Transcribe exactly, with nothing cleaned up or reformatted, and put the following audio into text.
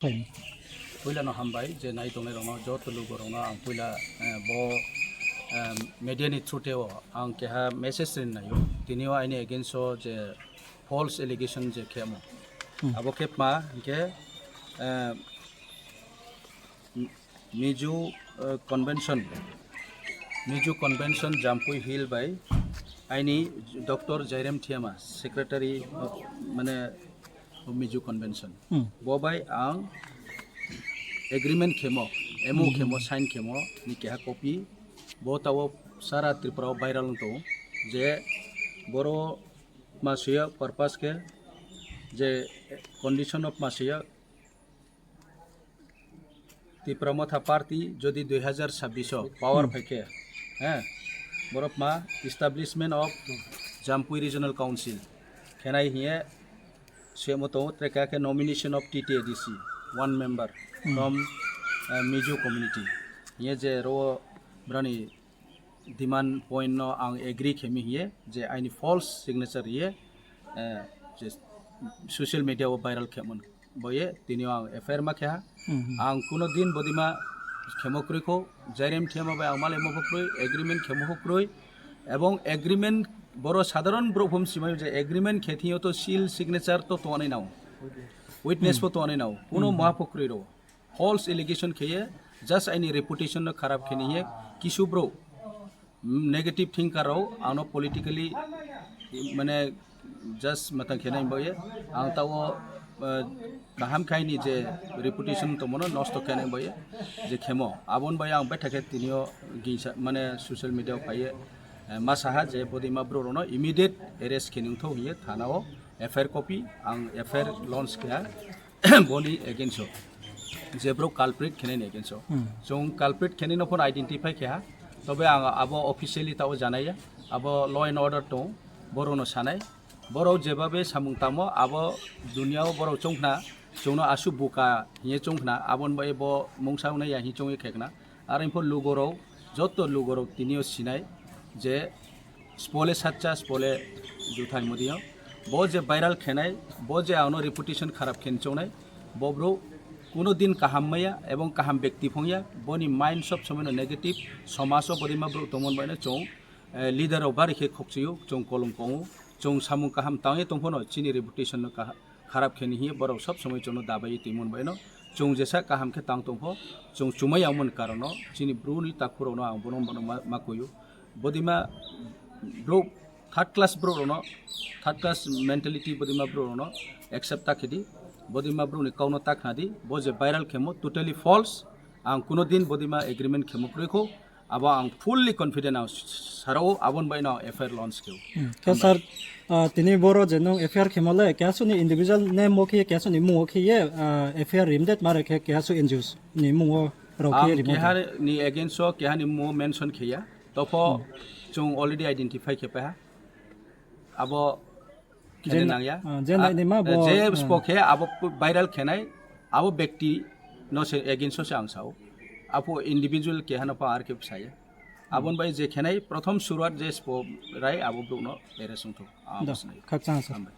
Puila no hambai je nai tongnai rokno joto lugo rokno ang puila, eh, bo, eh, media ni through teo ang keha message rin naio. Tinio aini against o je false allegation je khemo. Hmm. Abo khe ma hingke, eh, Mizo, eh, convention, Mizo convention Jampui Hill bai aini Doctor Jairem Thiama, secretary of, mane, Mizo convention. Hmm. Bo bai ang agreement khemo, M O khemo, sign khemo, ni keha copy. Bo tao sara Tripura o viral wng tongo je boro ma suya purpose khe je condition of ma suya Tipra Motha Party jodi dui hazar sabbish o power Hmm. phaikhe, he, borok ma establishment of Jampui Regional Council khenai hiye semo tongo, trekha khe nomination of T T A D C, one member Hmm. from, eh, Mizo community. Hiye je ro brani demand point no ang agree khemi hiye je aini false signature hiye, eh, je social media o viral khemon. Boye, tini ang F I R ma khe ha. Hmm. Ang kuno din bodima khemo kroi kho, Jairem Thiama bai ang malai mo kroi, agreement khemo ho kroi. Ebong agreement boro sadharon brouh phum simai je agreement khe thio to seal signature to tongnai nao. Witness Hmm. po tongnai nao. Kuno Hmm. ma po kroi ro. False allegation kheye, just aini reputation no kharap kheni hiye, kisu brouh, mm, negative thinker rok ano politically, mane, just matang khenai boye, ang tao, eh, kaham khaini je reputation tongmano nosto khenai boye, je khemo, abon bai ang betha khe tinio gingsa, mane, social media o phaiye, eh, ma saha je bodima brouh rokno immediate arrest kheni wngthok hiye thana o F I R copy, ang F I R launch kha. Boni against o, je brouh culprit khenai ni against o. Hmm. Chwng culprit khenai no phano identify khe ha, tobe ang abo officially tao janai ya, abo law and order tong, boro no sanai, boro jebabe samung tamo, abo dunia o boro chongkhna, chwngno asu buka hiye chongkhna, abon bai bo mungsa wngnai ya hi chongwi khekna. Aro info lugorok, joto lugorok tinio sinai je spole sacha, spole juthai mudiyo. Bo je viral khenai, bo je ano reputation kharap khen chongnai, bo bro kuno din kaham maya ebong kaham bekti phongya, boni mind sob somoi no negative, somaso bodima bro tongmon baino chong, eh, leader rok bari khe khokchiyo, chong kolom kongo, chong samung kaham tangye tongphano chini reputation no kaha-, kharap khe ni hiye borok sob somoi chwngno dabai twi mun bai no. Chwng jesa kaham khe tang tong pho, chwng chumai ya mun karon no chini bru ni takhuk rok no ang bono bono ma, ma kuyu. Bodima bro third class bro rok no, third class mentality bodima bro rok no accept ta khedi. Bodima bro ni kau no ta khna di. Bo je viral khemo totally false. Ang kuno din bodima agreement khemo kroi kho. Abo ang fully confident ang sarao abon bai no F I R launch keo. Hmm. Khe sir, ah, tini boro je nung F I R khemo le, keha suni individual name o khe, keha suni mung o khe ye, ah, F I R rim det mare khe, keha su N G Os ni mung o rok khe Ang rim keha ni against o, keha ni mung o mention khe ya. Topho Hmm. chwng already identify khe paha. Abo Je khene na-, nang ya. Ah, je Ah, nai ni ma bo, je ah. spo khe abo viral khenai, abo bekti no se against o se ang sao. Apo individual keha no pa ar khe saya. Abon bai je khenai prothom suruat je spo rai abo bro no arrest wngthok. Ang Da, sinai. Khakchang sir. Hambai.